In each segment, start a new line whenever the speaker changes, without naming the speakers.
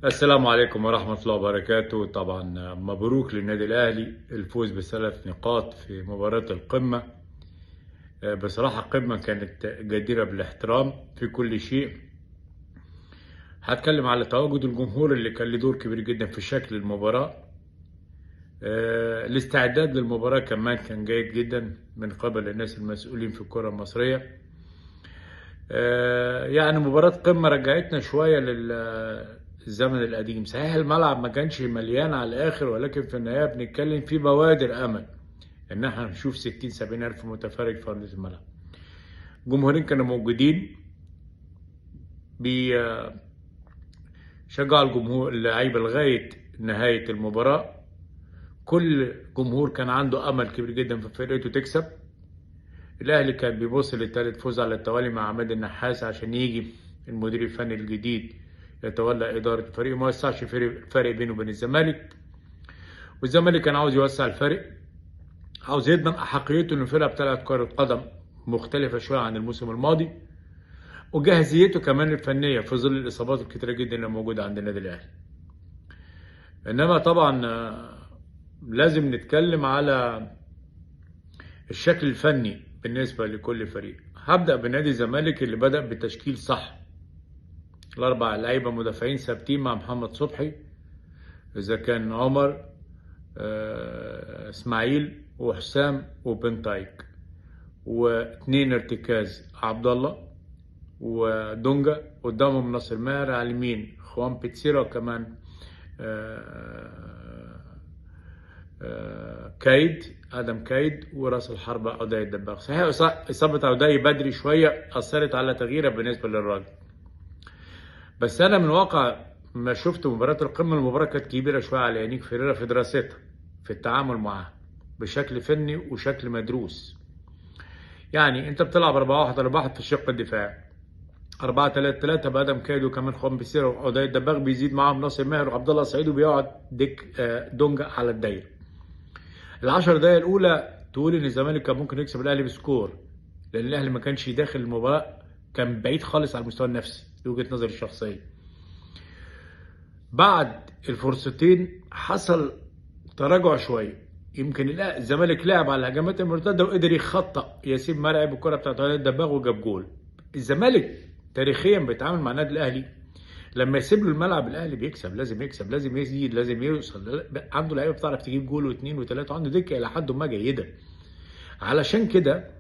السلام عليكم ورحمة الله وبركاته. طبعا مبروك للنادي الأهلي الفوز بثلاث نقاط في مباراة القمة. بصراحة قمة كانت جديرة بالاحترام في كل شيء. هتكلم على تواجد الجمهور اللي كان له دور كبير جدا في شكل المباراة. الاستعداد للمباراة كمان كان جيد جدا من قبل الناس المسؤولين في الكرة المصرية. يعني مباراة قمة رجعتنا شوية للزمن القديم. صحيح الملعب ما كانش مليان على الآخر، ولكن في النهاية بنتكلم في بوادر أمل إن احنا نشوف 60-70 ألف متفرج في أرضية الملعب. جمهورين كانوا موجودين بيشجعوا الجمهور اللعيبة لغاية نهاية المباراة. كل جمهور كان عنده أمل كبير جدا في فرقته تكسب. الأهلي كان بيبص للتالت فوز على التوالي مع عماد النحاس عشان يجي المدير الفني الجديد يتولى إدارة الفريق وما يوسعش الفرق بينه وبين الزمالك. والزمالك كان عاوز يوسع الفرق، عاوز يضمن أحقيته إن الفرقة بتلعب كرة قدم مختلفة شوية عن الموسم الماضي، وجاهزيته كمان الفنية في ظل الإصابات الكتيرة جدا اللي موجودة عند النادي الأهلي. إنما طبعا لازم نتكلم على الشكل الفني بالنسبة لكل فريق. هبدأ بنادي الزمالك اللي بدأ بتشكيل صح. الأربع لعيبة مدافعين ثابتين مع محمد صبحي، إذا كان عمر إسماعيل وحسام وبنتايك، واثنين ارتكاز عبد الله ودونجا، قدامهم ناصر ماهر، على اليمين خوان بيتسيرا، وكمان كايد، ادم كايد، وراس الحربة عدي الدباغ. صحيح اصابة عدي بدري شوية اثرت على تغييره بالنسبة للراجل، بس انا من واقع ما شفت مباراة القمة، المباراة كانت كبيرة شوية على يانيك فيريرا في دراستها، في التعامل معاها بشكل فني وشكل مدروس. يعني انت بتلعب 4-1-4-1 في الشق الدفاعي، 4-3-3 بادم كايد وكمان خوان بيسيرا وعدي الدباغ، بيزيد معاهم ناصر ماهر وعبد الله سعيد، وبيقعد ديك دونجا على الدايرة. العشر دقايق الاولى تقول ان الزمالك كان ممكن يكسب الاهلي ب score، لان الاهلي ما كانش داخل المباراة، كان بعيد خالص على المستوى النفسي دي وجهه نظري الشخصية. بعد الفرصتين حصل تراجع شوية، يمكن الزمالك لعب على الهجمات المرتدة وقدر يخطأ ياسين مرعي بالكرة بتاعت عدي الدباغ وجاب جول. الزمالك تاريخيا بيتعامل مع النادي الاهلي لما يسيب له الملعب الاهلي بيكسب، لازم يكسب، لازم يزيد، لازم يوصل، عنده لعيبة بتعرف تجيب جول واثنين وثلاثة، وعنده دكه الى حد ما جيدة. علشان كده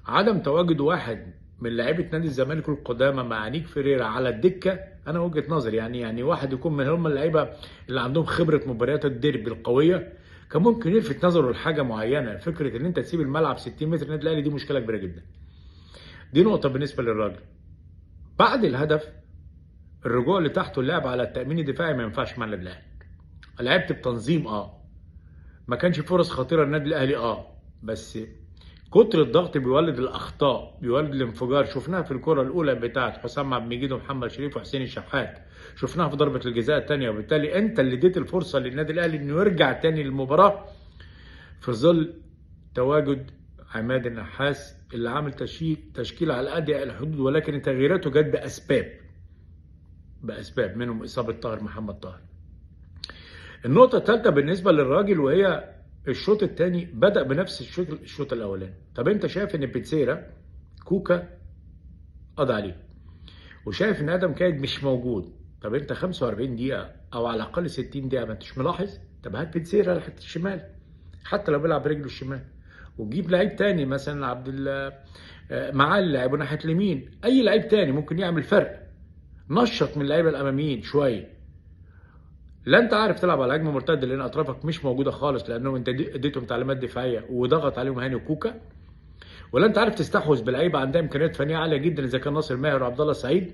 عدم تواجد واحد من لعيبة نادي الزمالك القدامى مع نيك فيريرا على الدكة، انا وجهه نظري يعني واحد يكون من هم اللعيبة اللي عندهم خبره مباريات الديربي القوية، كان ممكن يلفت نظره لحاجة معينة. فكرة ان انت تسيب الملعب 60 متر النادي الاهلي دي مشكلة كبيرة جدا. دي نقطة بالنسبة للراجل. بعد الهدف الرجوع لتحت واللعب على التأمين الدفاعي ما ينفعش مع النادي الاهلي. لعبت بتنظيم ما كانش فرص خطيرة للنادي الاهلي بس كتر الضغط بيولد الاخطاء، بيولد الانفجار. شفناها في الكره الاولى بتاعت حسام عبد المجيد ومحمد شريف وحسين الشحات، شفناها في ضربه الجزاء الثانية، وبالتالي انت اللي اديت الفرصة للنادي الاهلي انه يرجع تاني للمباراة في ظل تواجد عماد النحاس اللي عامل تشكيل على اضيق الحدود، ولكن تغييراته جت بأسباب منهم إصابة طاهر محمد طاهر. النقطة الثالثة بالنسبة للراجل، وهي الشوط الثاني بدأ بنفس الشوط الأولاني. طب أنت شايف إن بيتسيرا كوكا قضى عليه، وشايف إن آدم كايد مش موجود، طب أنت 45 دقيقة أو على الأقل 60 دقيقة ما أنتش ملاحظ؟ طب هات بيتسيرا على حتة الشمال، حتى لو بيلعب برجله الشمال، وجيب لعيب تاني مثلا عبد معاه لعيبة ناحية اليمين، أي لعيب تاني ممكن يعمل فرق، نشط من اللعيبة الاماميين شوية. لا انت عارف تلعب على هجمة مرتدة لان اطرافك مش موجودة خالص، لانهم انت اديتهم تعليمات دفاعية وضغط عليهم هاني وكوكا، ولا انت عارف تستحوذ بلعيبه عندها امكانيات فنية عالية جدا اذا كان ناصر ماهر وعبد الله سعيد،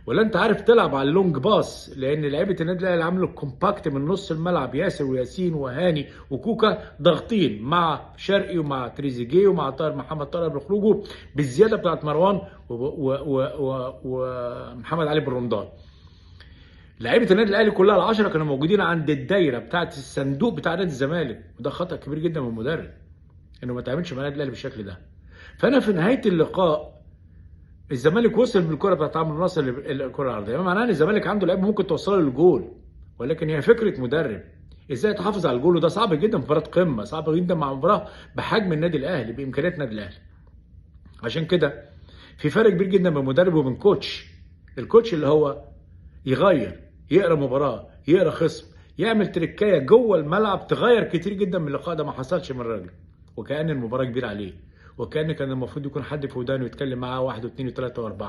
ولا انت عارف تلعب على ال long pass لان لعيبة النادي الاهلي عملوا compact من نص الملعب، ياسر وياسين وهاني وكوكا ضاغطين مع شرقي ومع تريزيجيه ومع طاهر محمد طاهر بخروجه بالزيادة بتاعت مروان ومحمد علي بن رمضان. لعيبة النادي الاهلي كلها العشرة كانوا موجودين عند الدايرة بتاعت الصندوق بتاع نادي الزمالك، وده خطا كبير جدا من المدرب انه ما تعاملش مع النادي الاهلي بالشكل ده. فانا في نهاية اللقاء الزمالك وصل بالكرة بتاعت عمرو ناصر الكره العرضية، معناها ان الزمالك عنده لعيب ممكن توصله للجول، ولكن هي فكرة مدرب ازاي تحافظ على الجول، وده صعب جدا في مباراة قمة، صعب جدا مع مباراة بحجم النادي الاهلي بامكانيات النادي الاهلي. عشان كده في فرق كبير جدا بين مدرب وبين coach. ال coach اللي هو يغير، يقرا مباراة، يقرا خصم، يعمل تركايه جوه الملعب تغير كتير جدا من اللقاء. ده ما حصلش من الراجل، وكأن المباراة كبيرة عليه، وكأن كان المفروض يكون حد في ودانه يتكلم معاه 1 و2 و3 و4.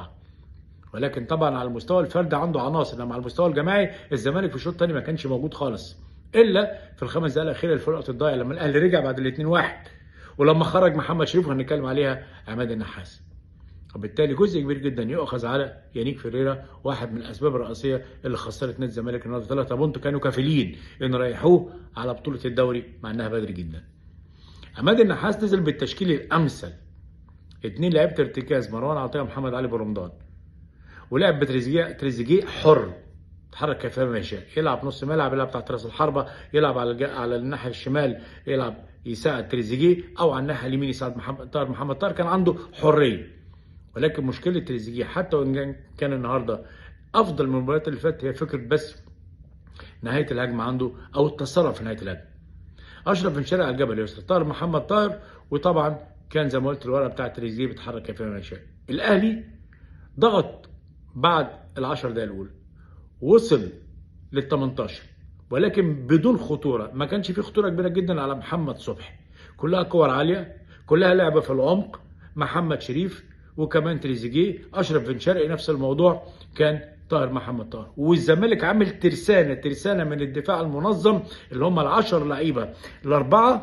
ولكن طبعا على المستوى الفردي عنده عناصر، انما على المستوى الجماعي الزمالك في الشوط الثاني ما كانش موجود خالص، الا في الخمس دقائق الاخيرة الفرقة الضايعه لما الاهلي رجع بعد 2-1، ولما خرج محمد شريف وهنتكلم عليها عماد النحاس. وبالتالي جزء كبير جدا يؤخذ على يانيك فيريرا، واحد من الاسباب الرئيسية اللي خسرت نادي الزمالك النهارده 3 point، كانوا كافلين ان ريحوه على بطوله الدوري مع انها بدري جدا. عماد النحاس نزل بالتشكيل الامثل، 2 لعيبة ارتكاز، مروان عطية ومحمد علي برمضان، ولعب بتريزيجيه حر، اتحرك كيفما يشاء، يلعب نص ملعب، يلعب تحت راس الحربة، يلعب على الناحية الشمال، يلعب يساعد تريزيجيه، او على الناحية اليمين يساعد محمد طاهر، كان عنده حرية. ولكن مشكلة تريزيجيه حتى وان كان النهارده افضل من المباريات اللي فاتت، هي فكرة بس نهاية الهجمة عنده او التصرف في نهاية الهجمة. اشرف بن شرقي على الجبل اليسرى، طاهر محمد طاهر، وطبعا كان زي ما قلت الورقة بتاعت تريزيجيه بيتحرك كيفما يشاء. الاهلي ضغط بعد ال10 دقايق الاولى، وصل لل18 ولكن بدون خطورة، ما كانش فيه خطورة كبيرة جدا على محمد صبحي، كلها كور عالية، كلها لعبه في العمق، محمد شريف وكمان تريزيجيه، اشرف بن شرقي نفس الموضوع، كان طاهر محمد طاهر. والزمالك عامل ترسانه من الدفاع المنظم اللي هم ال10 لعيبة، ال4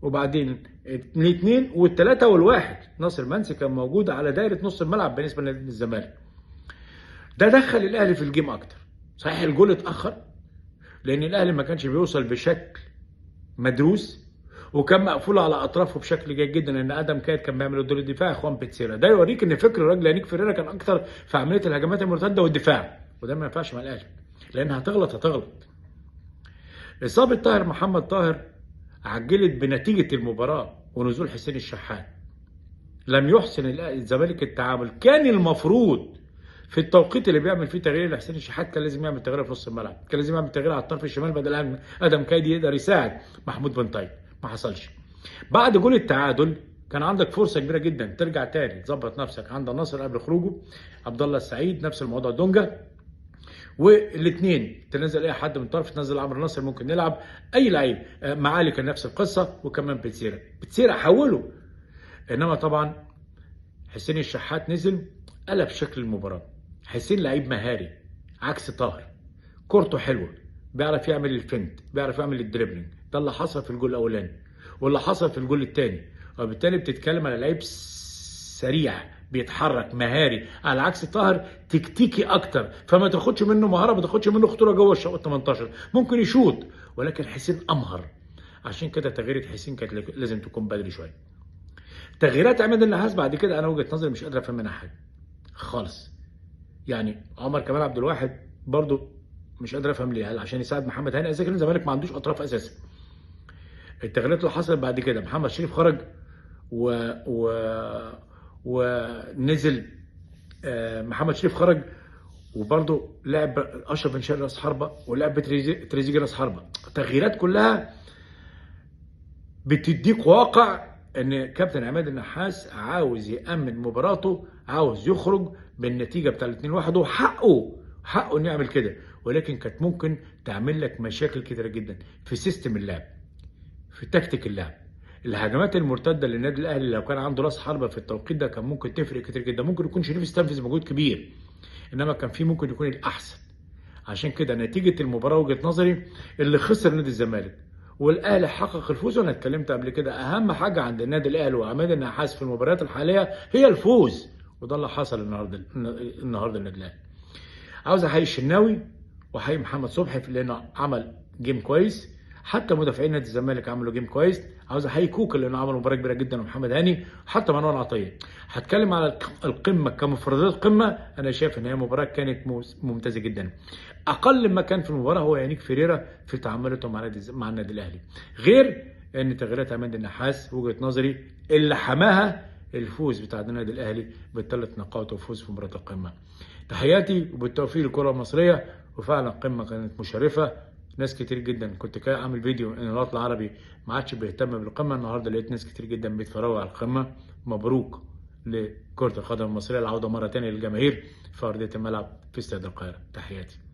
وبعدين 2 وال3 وال1. ناصر منسي كان موجود على دايرة نص الملعب بالنسبة للزمالك. ده دخل الاهلي في ال game اكتر. صحيح الجول اتاخر لان الاهلي ما كانش بيوصل بشكل مدروس، وكان مقفول على اطرافه بشكل جيد جدا، لان ادم كايد كان بيعمل الدور الدفاعي، خوان بيتسيرا. ده يوريك ان فكر الراجل يانيك فيريرا كان اكتر في عملية الهجمات المرتدة والدفاع، وده ما ينفعش مع الاهلي لان هتغلط. اصابه طاهر محمد طاهر عجلت بنتيجة المباراة ونزول حسين الشحات. لم يحسن الزمالك التعامل، كان المفروض في التوقيت اللي بيعمل فيه تغيير لحسين الشحات كان لازم يعمل تغيير في نص الملعب، كان لازم يعمل تغيير على الطرف الشمال بدل ادم كايدي يقدر يساعد محمود بن طيب، ما حصلش. بعد جول التعادل كان عندك فرصة كبيرة جدا ترجع تاني تظبط نفسك، عند النصر قبل خروجه، عبد الله السعيد نفس الموضوع، دونجا، والاثنين تنزل اي حد من طرف، تنزل عمرو ناصر، ممكن نلعب اي لعيب، معالي كان نفس القصة، وكمان بيتسيرا حوله. انما طبعا حسين الشحات نزل قلب شكل المباراة. حسين لعيب مهاري عكس طاهر، كورته حلوة، بيعرف يعمل ال feint، بيعرف يعمل ال dribbling، ده اللي حصل في الجول الاولاني واللي حصل في الجول الثاني. وبالتالي بتتكلم على لعيب سريع بيتحرك مهاري، على عكس طاهر تكتيكي اكتر، فما تاخدش منه مهارة، ما تاخدش منه خطورة جوه الشوط 18، ممكن يشوط، ولكن حسين امهر. عشان كده تغيير حسين كانت لازم تكون بدري شوية. تغييرات عماد النحاس بعد كده انا وجهه نظري مش قادر افهم منها حاجة خالص. يعني عمر كمال عبد الواحد برضو مش قادر افهم ليه، هل عشان يساعد محمد هاني؟ اذا كان الزمالك ما عندوش اطراف اساسا. التغييرات اللي حصلت بعد كده، محمد شريف خرج و ونزل، محمد شريف خرج وبرضه لعب اشرف بن شرقي راس حربه، ولعب تريزيجيه راس حربه. تغييرات كلها بتديك واقع ان كابتن عماد النحاس عاوز يامن مباراته، عاوز يخرج بالنتيجة بتاع 2-1، وحقه حقه انه يعمل كده، ولكن كانت ممكن تعمل لك مشاكل كتيرة جدا في system اللعب، في تكتيك اللعب. الهجمات المرتدة للنادي الاهلي لو كان عنده راس حربه في التوقيت ده كان ممكن تفرق كتير جدا. ممكن يكون شريف استنفذ مجهود كبير، انما كان في ممكن يكون الاحسن. عشان كده نتيجة المباراة وجهه نظري اللي خسر نادي الزمالك والاهلي حقق الفوز. وانا اتكلمت قبل كده، اهم حاجة عند النادي الاهلي وعماد النحاس في المباريات الحالية هي الفوز، وده اللي حصل النهارده النادي الاهلي. عاوز احيي الشناوي واحيي محمد صبحي لانه عمل game كويس، حتى مدافعين نادي الزمالك عملوا game كويس. عاوز احيي كوكا لانه عمل مباراة كبيرة جدا، ومحمد هاني، حتى مروان عطية. هتكلم على القمه كمفردات قمة، انا شايف ان هي مباراة كانت ممتازة جدا. اقل ما كان في المباراة هو يانيك فيريرا في تعاملاته مع النادي الاهلي، غير ان تغييرات عماد النحاس وجهه نظري اللي حماها الفوز بتاع النادي الاهلي بالثلاث نقاط وفوز في مباراة القمه. تحياتي وبالتوفيق للكرة المصرية، وفعلا قمة كانت مشرفة. ناس كتير جدا، كنت كده عامل فيديو ان الوطن العربي ما عادش بيهتم بالقمه، النهارده لقيت ناس كتير جدا بيتفرجوا على القمه. مبروك لكرة القدم المصرية العودة مرة تانية للجماهير في ارضية الملعب في استاد القاهرة. تحياتي.